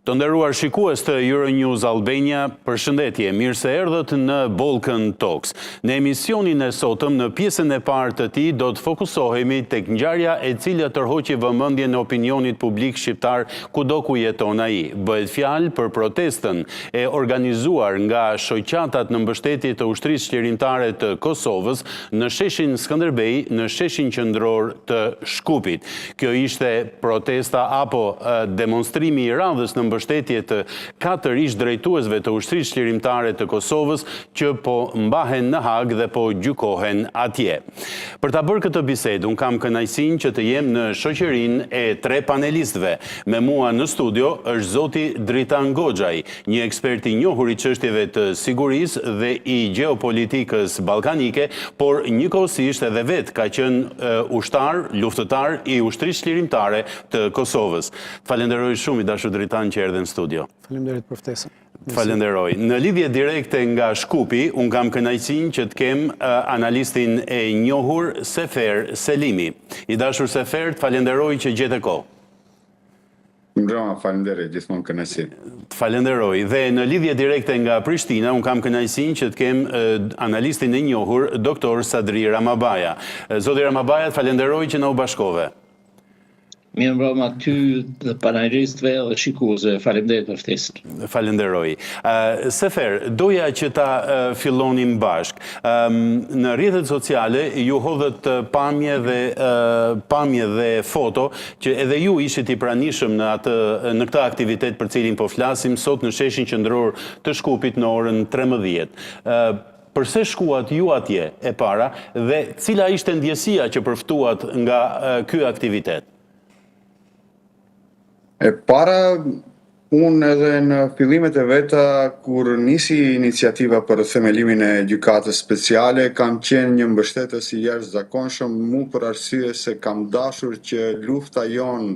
Të nderuar shikues të Euronews Albania, përshëndetje, mirë se erdhët në Balkan Talks. Në emisionin e sotëm, në pjesën e parë të tij, do të fokusohemi tek ngjarja e cila tërhoqi vëmendjen e opinionit publik shqiptar kudo ku jeton ai. Bëhet fjalë për protestën e organizuar nga shoqatat në mbështetje të Ushtrisë Çlirimtare të Kosovës në sheshin Skënderbej, në sheshin qendror të Shkupit. Kjo ishte protesta apo demonstrimi i radhës në mbështetje të katër ish-drejtuesve të Ushtrisë Çlirimtare të Kosovës që po mbahen në Hagë dhe po gjykohen atje. Për ta bërë këtë bisedë, unë kam kënaqësinë që të jem në shoqërinë e tre panelistëve. Me mua në studio është zoti Dritan Goxhaj, një ekspert i njohur i çështjeve të sigurisë dhe i gjeopolitikës ballkanike, por njëkohësisht edhe vetë ka qenë ushtar, luftëtar i Ushtrisë Çlirimtare të Kosovës. Të falenderoj shumë i dashur Dritan që erdhe në studio. Faleminderit për ftesën. Të falenderoj. Në lidhje direkte nga Shkupi, unë kam kënaqësinë që të kem analistin e njohur Sefer Selimi. I dashur Sefer, të falenderoj që gjete kohë. Mirëmbrëma, faleminderit, gjithmonë kënaqësi. Të falenderoj. Dhe në lidhje direkte nga Prishtina, unë kam kënaqësinë që të kem analistin e njohur, Doktor Sadri Ramabaja. Zoti Ramabaja, të falenderoj që na u bashkove. Mirëmbrëma ty dhe panelistëve dhe shikuesve. Faleminderit për ftesën. Falenderoj. Sefer, doja që ta fillonim bashkë. Në rrjetet sociale ju hodhët pamje dhe pamje dhe foto që edhe ju ishit i pranishëm në atë në këtë aktivitet për cilin po flasim sot në sheshin qendror të Shkupit në orën 13. Përse shkuat ju atje e para dhe cila ishte ndjesia që përftuat nga ky aktivitet? E para, unë edhe në fillimet e veta, kur nisi iniciativa për themelimin e gjykatës speciale, kam qenë një mbështetës i jashtëzakonshëm, mu për arsye se kam dashur që lufta jonë,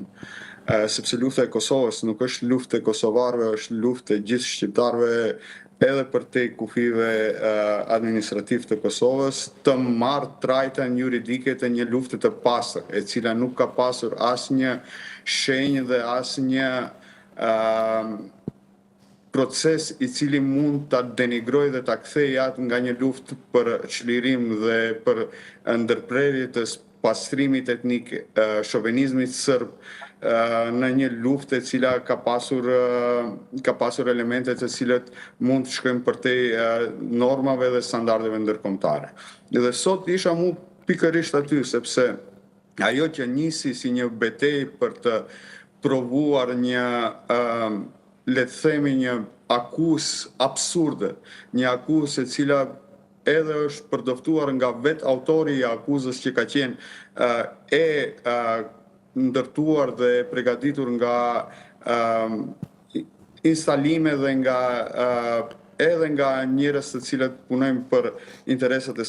sepse lufta e Kosovës nuk është luftë e kosovarëve, është luftë e gjithë shqiptarëve edhe përtej kufijve administrativ të Kosovës, të marrë trajtën juridike të një lufte të pastër, e cila nuk ka pasur asnjë shenjë dhe asnjë proces i cili mund ta denigrojë dhe ta kthejë atë nga një luftë për çlirim dhe për ndërprerje të pastrimit etnik, shovenizmit sërb, në një luftë e cila ka pasur ka pasur elemente të cilët mund të shkojnë përtej normave dhe standardeve ndërkombëtare. Dhe sot isha mu pikërisht aty sepse ajo që nisi si një betejë për të provuar një le të themi një akuzë absurde, një akuzë e cila edhe është përdëftuar nga vetë autori i akuzës që ka qenë e ndërtuar dhe e pregaditur nga instalime dhe nga edhe nga njerëz të cilët punojnë për interesat e.